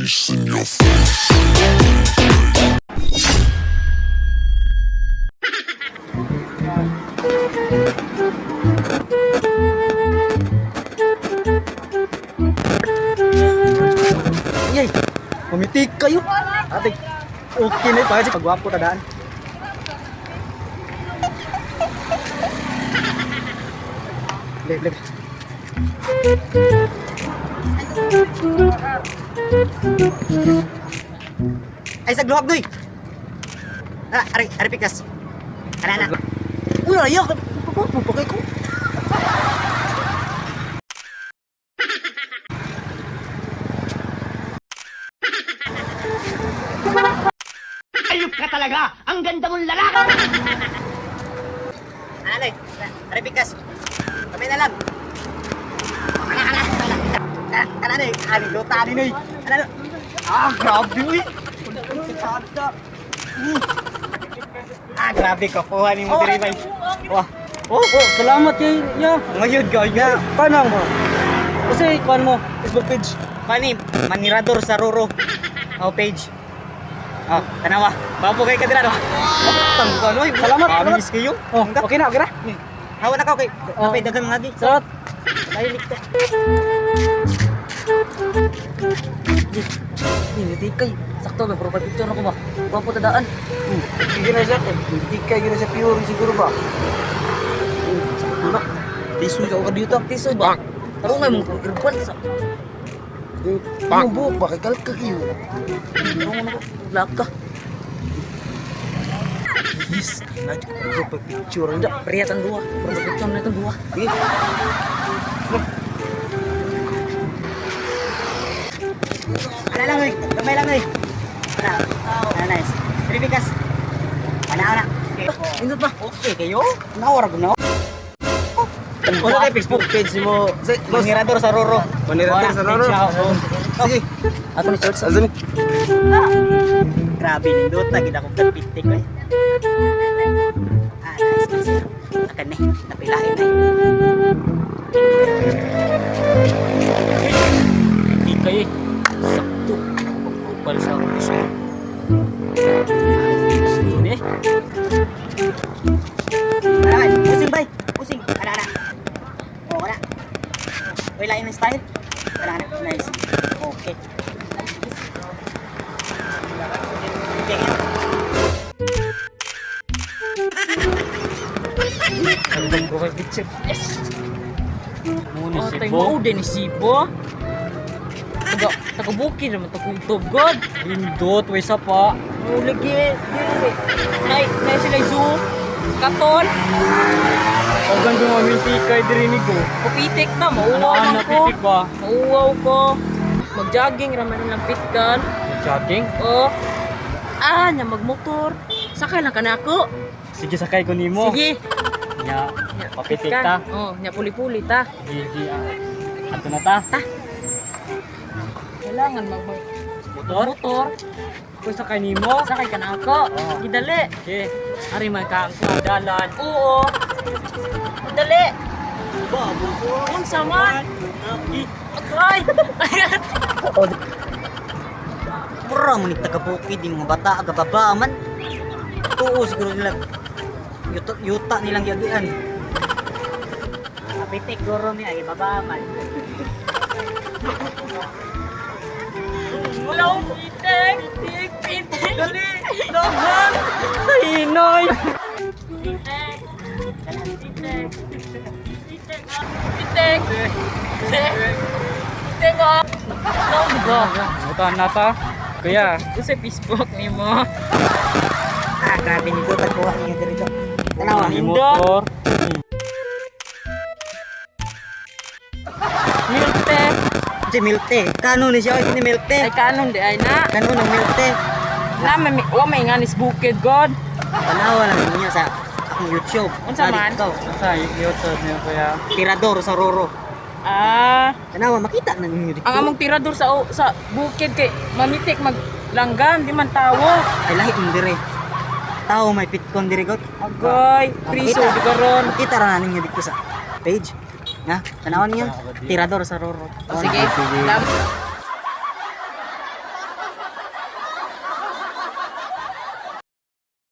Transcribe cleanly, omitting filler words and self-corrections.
Bass in your face. Yay! Pumitik kayo! Ate, okay na yun. Pagwapo tadaan. Lep, lep. Ay, sa gluhag, doy! Ah, ari, ari pikas. Ana, ana. Uy, ayaw! Pagwapo pa kayo ko. Ayop ka talaga! Ang ganda mong lalaki! Ana, doy. Ari pikas. Kamay na lang. Ana, ana, ana. Ana, ana, doy. Ani, dota, ani, doy. Ana, doy. Ah, grabe uy! Ah, grabe ka po. Ani mo diri, bay. Wah. Oh, oh, salamat kay ya. Ngayon, gayo. Ya, paano mo? Kasi kuan mo, Facebook page. Pani, manirador sa Roro. Oh, page. Oh, tanawa. Bapo kay kadira, no? Tangkan oy. Salamat, salamat. Miss kayo. Oh, okay na, okay na. Hawa na ka, okay. Oh. Kapay daghan mga gi. Salamat. Ay, likto. Hindi kay sakto ba profile picture na ko ba? Gwapo tadaan. Sige na siya. Hindi kay gina siya pure siguro ba. Sakto na. Tisoy ka dito. Tisoy ba? Tarong nga mong irban sa. Pang. Buhok ba kay kalka kayo? Tarong na ko. Laka. Yes, na ko profile picture anda. Priyatan dua. Profile picture na itong dua. Sige. Ana lang, oy. Gamay lang, oy. Ana. Ana, nice. Ribikas. Ana, ana. Indot ba? Okay kayo? Nawara ko na. Wala kay Facebook page mo. Manirador sa Roro. Manirador sa Roro. Sige. Ato ni church. Azami. Grabe nindot na gid akong kapitik oy. Ah, nice, nice. Akan ni, napilain na. Hindi kayo eh. Sakto. Pag-profile sa akong Facebook. Yun eh. Ana, pusing bay. Pusing. Ana, ana. Oh, ana. Oy, lain na style. Ana, ana. Nice. Okay. Okay. Profile picture. Yes! Muna Oh, si tayo Bo. mo din ni Sibo. Taga taga bukid naman to kung god. Indot, way sa pa. Oh, lagi. Dili. Nay, nay sila zoo. Katon. O ganda mo minti kay dirinig ko. Pupitik na mauwaw Ano man na ko. pitik ba? Mauwaw ko. Magjogging raman nilang pitkan. Jogging? Oh. Ah, nya magmotor. Sakay lang ka na ako. Sige, sakay ko nimo. Sige. Nya, Nya, papitik pitkan. ta. Oh, nya puli-puli ta. Sige, sige. Ah. Ato na ta. Kailangan mag Motor? motor. Kung sakay nimo. Sakay ka na ako. Oh. Gidali. Sige. Ari man ka ang Dalan. Oo. Dali. Unsa man? Agay. Mura mo ni taga bukid yung mga bata aga baba man. Tuo siguro nila. Yuta, yuta nilang yagian. Kapitik guro ni ay baba man. Wala akong pitik. Pitik, pitik. Dali. Dahan. Hinoy. Pitik. Pitik. Pitik. Pitik. Pitik. Pitik ah. Naon ba? Mutan na ta. Kuya. Usa Facebook nimo. Ah, grabe ni Dota kuha niya dito. Tanawa. Ni motor. Milte. Si Milte. Kano ni siya ni Milte. Ay kanon di ay na. Kano ng Milte. Na may wa may nganis bukid god. Tanawa lang ninyo sa akong YouTube. Unsa man? Dito. Sa YouTube niyo kuya. Tirador sa Roro. Ah, Tanawa makita na ninyo dito. ang among tirador sa sa bukid kay mamitik mag langgam di man tawo. Ay lahi mo dire. Tao may pitkon dire god. Agay, priso Makita. di karon. Makita ra na ninyo dito sa page. Ha? Tanawan niyo. Tirador sa Roro. Sige. Sige. Salamat.